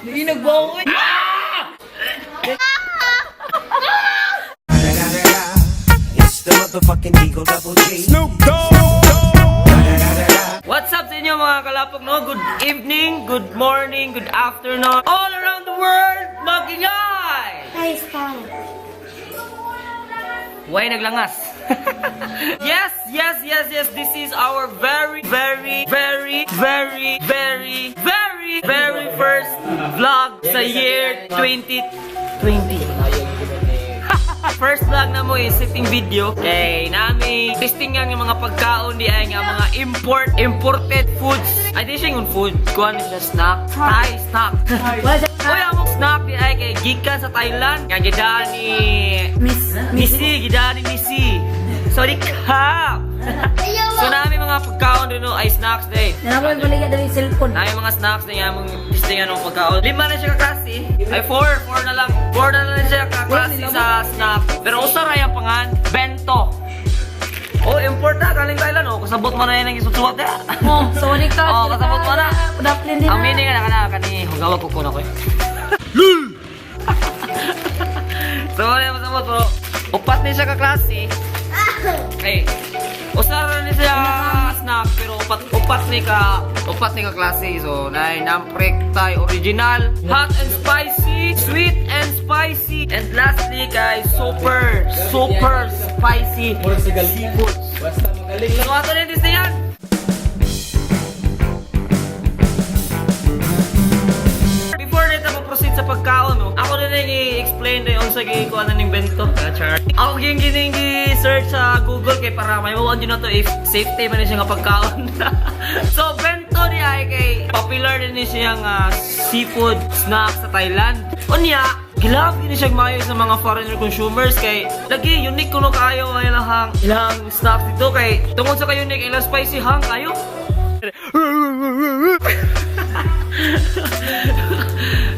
Hindi nagbawi. It's the motherfucking Eagle Double G. What's up sa inyo, mga kalapok, no? Good evening, good morning, good afternoon. All around the world, magingay! Ay, stop. Why naglangas? Yes. This is our very, very, very, very, very, very, very first vlog sa year 2020. First vlog na mo is sitting video. Kay nami testing nga ng mga pagkaon di ay nga mga imported foods. Ay, di siya yung food. Kuha ni siya snack. Thai snack. Uy, among snack di ay kay gikan sa Thailand. Nga gidaan ni Miss. Missy, gidaan ni Missy. Sorry ka. So nami mga pagkaon dun, no, ay snacks day. Nanaman balik dali cellphone. Nami mga snacks na among testing anong pagkaon. Lima na siya kaklase. Ay, four. Four na lang. Four na lang siya kaklase sa snack. Pero usa ra yung pangan. Bento. Oh, import na. Galing Thailand. Oh, kasabot mo na yan ang isusuwat na. Oh, sorry ka. Oh, kasabot mo na. Daplin din Ang na. meaning na kana kani hugawa ko kuno ko. Lul. So wala mo sabot, pero upat ni siya ka klase. Eh, usa ra ni siya snack pero upat ni ka klase. So nay namprek Thai original, hot and spicy, sweet and spicy, and lastly kay super super spicy seafoods. Basta magaling lang. So ato na yung yan. Before na ito proceed sa pagkaon, no, ako na lang i-explain na yung sa gikuha na ng bento. Ah, char. Ako yung gining search sa Google kay para may mawag yun na to if safety man na siya nga pagkaon. So, bento ni ay kay popular din ni siya nga seafood snack sa Thailand. Unya, gilab gini siya maayo sa mga foreigner consumers kay lagi unique kuno kaayo ang ilang snacks dito kay tungod sa ka-unique ilang spicy hang kayo.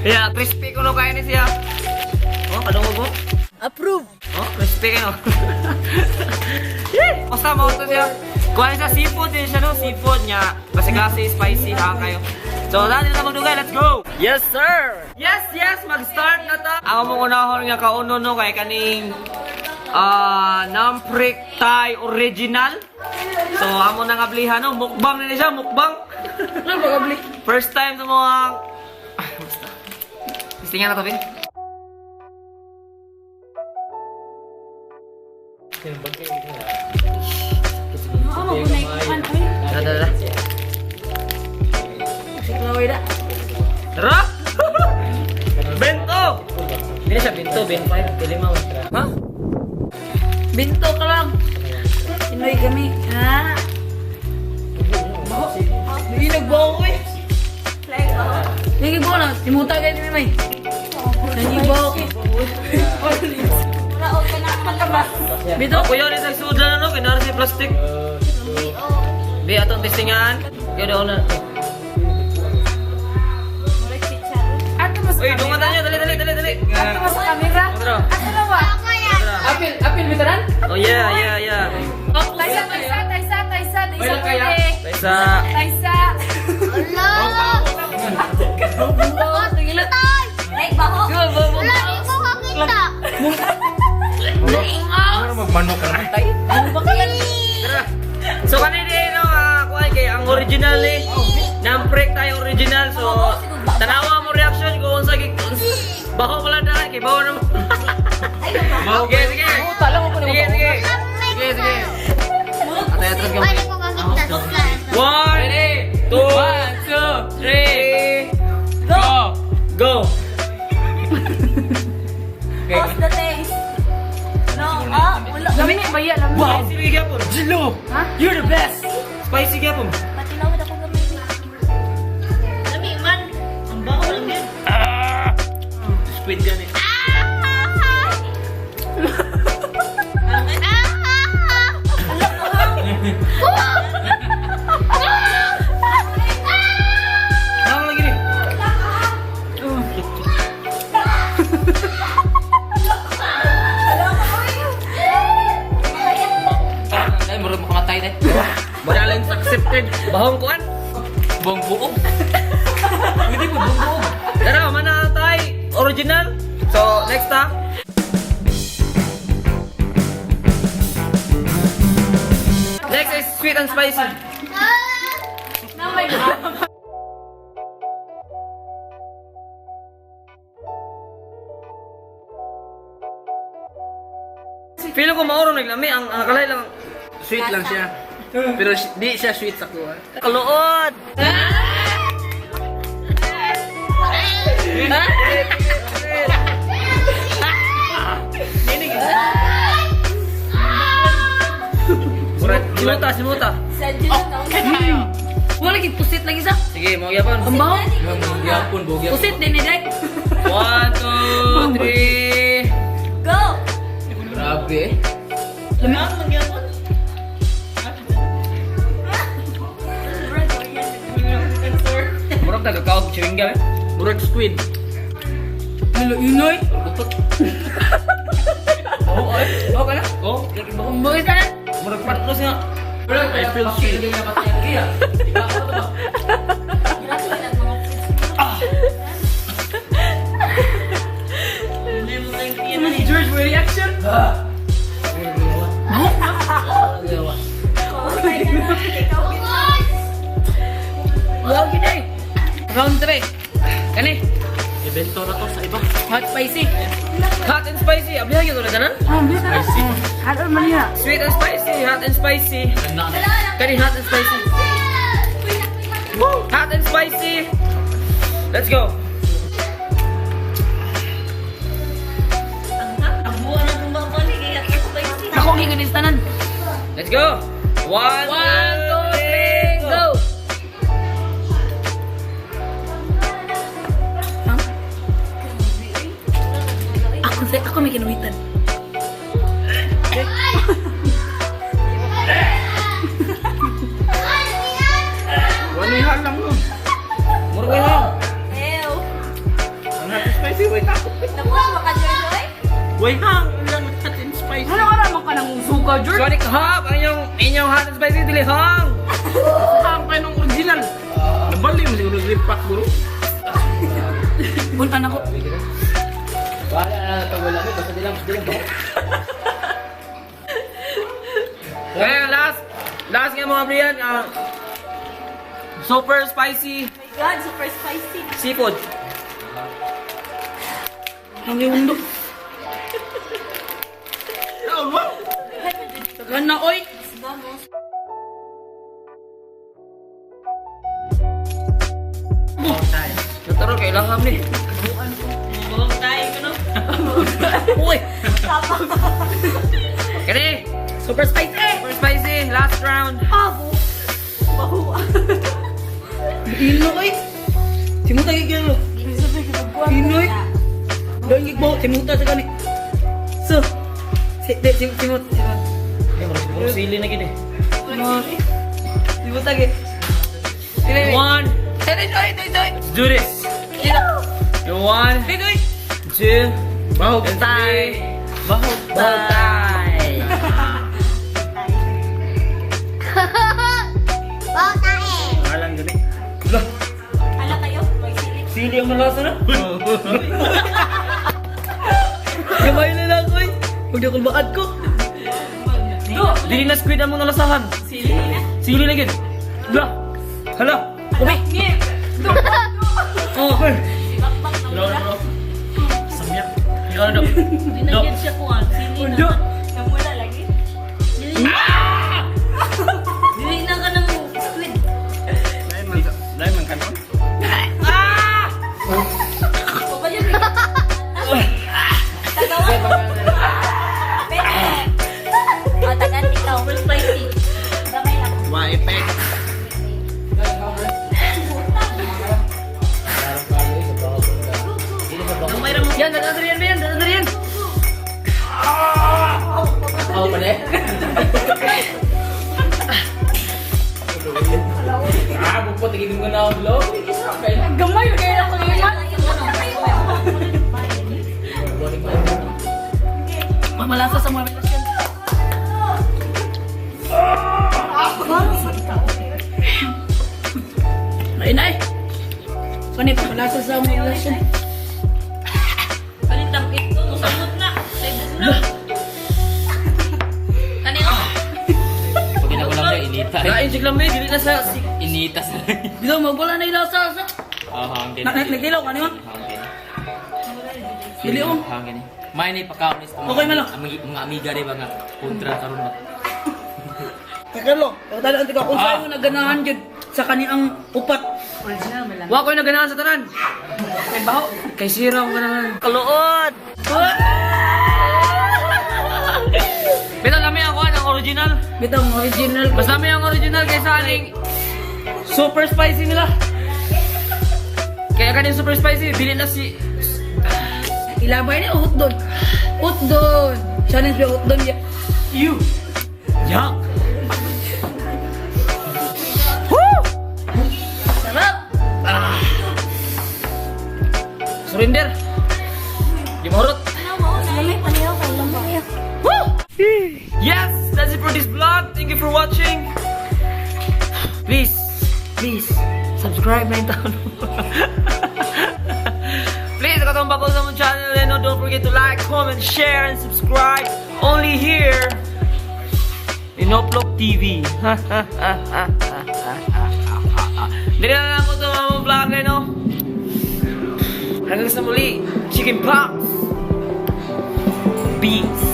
Yeah, crispy kuno kayo ni siya. Oh, kadungog ko. Approve. Oh, crispy kayo. Yeah. Basta mo to siya. Kuha siya seafood din siya, no? Seafood niya. Kasi klase spicy ha kayo. So, dali na magdugay. Let's go! Yes, sir! Yes! Mag-start na ta! Ako mong unahon nga kauno, no, kay kaning Namprik Thai Original. So, amo na nga blihan, no? Mukbang na ni siya, mukbang. First time sa mga. Ah, basta. Tingnan na to, Vin. Dara, dara. Tara! Bento! Hindi na siya bento, bento. Pili mo. Ha? Binto ka lang. Inoy kami. Ah. Hindi nagbawi. Lagi bo na. Timuta kayo ni May. Nangibaw. Bito, kuya rin sa sudlan ano, kinara si plastic. Bi, atong testingan. Kaya daw na. Ato mas Uy, dungan tayo, dali, dali, dali, dali. Ato mas kamera. Tara. Ato na wa. Tara. Apil, apil bitaran? Oh yeah. Taysa, taysa, taysa, taysa. Taysa pwede. Kaysa, Taysa. Magmanok ka na. Tara. So kanina eh, no, kuwan kay ang original eh. Namprek tayo original. So, tanawa mo reaction kung unsa gi baho pala na kay baho na mo. Sige, sige. Sige, sige. Sige, sige. Atay, atras ka. One, two, One, two, three, go! Go! Pause the taste. No, ah, wala. Lami, baya, lami. Wow! Spicy gyapon. Jilo! You're the best! Spicy gyapon. Patilawad ako gamay. Lami man. Ang baho lang yun. Squid gani. Tama lagi ni. Ay, murag makamatay na. Challenge accepted. Bahong kuan. Buong buo. Pwede po, buong buo. Tara, man. So, next ta. Next is sweet and spicy. Feeling ko mauro naglami ang nakalay lang Sweet lang siya. Pero di siya sweet sa kuha. kaluod. Simuta, simuta. Wala lagi pusit lagi sa. Sige, mo gyapon. Ang baho. Gyapon, bogyapon. Pusit din ni Dek. One, two, three. Go! Grabe. Murag nagkakaog chewing gum eh. Murag squid. Hello, inoy. Oo, ay. Oo ka na? Oo. Ang baho sa na. Murag patnos nga. I feel sweet. George, may reaction? Wow, gid ay. Round 3. Kani, Ibento na to sa iba. hot spicy. Hot and spicy. Ablihan yun ulit, tanan? Spicy. Sweet and spicy, hot and spicy. Kani hot and spicy. Hot and spicy. Let's go. Ako giganis tanan. Let's go. One, One, two, three, go. Huh? Ako sa ako may kinuwitan. Wala yung halang mo. Murag lang. Ew. Ang hot and spicy, wait ako. Tapos, maka-joy-joy? Wait hang. Ang hot and spicy. Ano ka naman ka ng suka, George? Sonic Hop, ang inyong, inyong hot and spicy dili hang. Hang pa nung original. Nabali mo siguro lipak bro. Buntan ako. Wala na natawala mo. Basta di lang, di lang. Kaya last, last nga mga Brian, super spicy Oh my God, super spicy. seafood. Ang iundo. Tagan na, oy. Vamos. Nataro kailangan ni. Buong tayo ko, no? Uy! Kani, Super spicy. super spicy, last round. Abo. Ino, oy. Simuta gigil. Inoy. Doon gigbo, simuta sa gani. So, si, di, sim, simut, simut. Eh, murag sili na gid eh. Simuta gid. One, Dili, dili, dili, dili. let's do this. One, Dili, two, Bahog. and three. Bahog. Bye. Halang gani. Hala kayo, may sili. Sili ang nalasa na? Gamay na lang, oy. Huwag na kulbaad ko. Dili na squid ang mga nalasahan. Sili na. Sili na gid. Hala. Hala. Umi. Oh. Si Bakbak na mula. Samyak. Ikaw na do. Do. siya kuha. Sili Undo. Namula lagi. Dili na ka ng squid. Dahil man kanon. Ah! Tagawa. Pwede. O, tagan ikaw. Super spicy. Gamay lang. Wa effect. Yan, dadadali yan, yan, dadadali yan. Ako pa eh. Ah, bukod tigil mo na ako lo. Gamay, kaya ako ngayon. Mamalasa sa mga relasyon. Ay, nay. Kani, pamalasa sa mga relasyon. Kanin siya lami, dili na sa si Initas na lang. Bitaw magwala na ilasa sa. Oh, hangin. Nagdilaw ka niyo? Hangin. Dili oh. Hangin. May ni pakaon is Okay man lang. Mga amiga rin ba nga kontra karon ba. Carlo, pagdala ang tiga kung Ah. sa'yo naganahan jud sa kaniang upat. Original man lang. Wa ko'y naganahan sa tanan. May baho. Kay Sira akong ganahan. Kaluod! Bitaw lami ako ang original. Bitaw ang original. Mas lami ang original kaysa aning super spicy nila. Kaya kaning super spicy, dili na si Ilabay ni utdon. Utdon. Challenge ba utdon ya? You. Yuck. Woo! Sarap. Ah. Surrender. Di mahurot. Lamay pa niyo kay lamay. Woo! Yes, that's it for this vlog. Thank you for watching. Please, please, subscribe na yung taon. Please, katong bago sa mong channel, eh, no, don't forget to like, comment, share, and subscribe. Only here in Oplok TV. Dili na lang ko ito mga vlog, eh, no? Hanggang sa muli, Chicken Pox! Peace!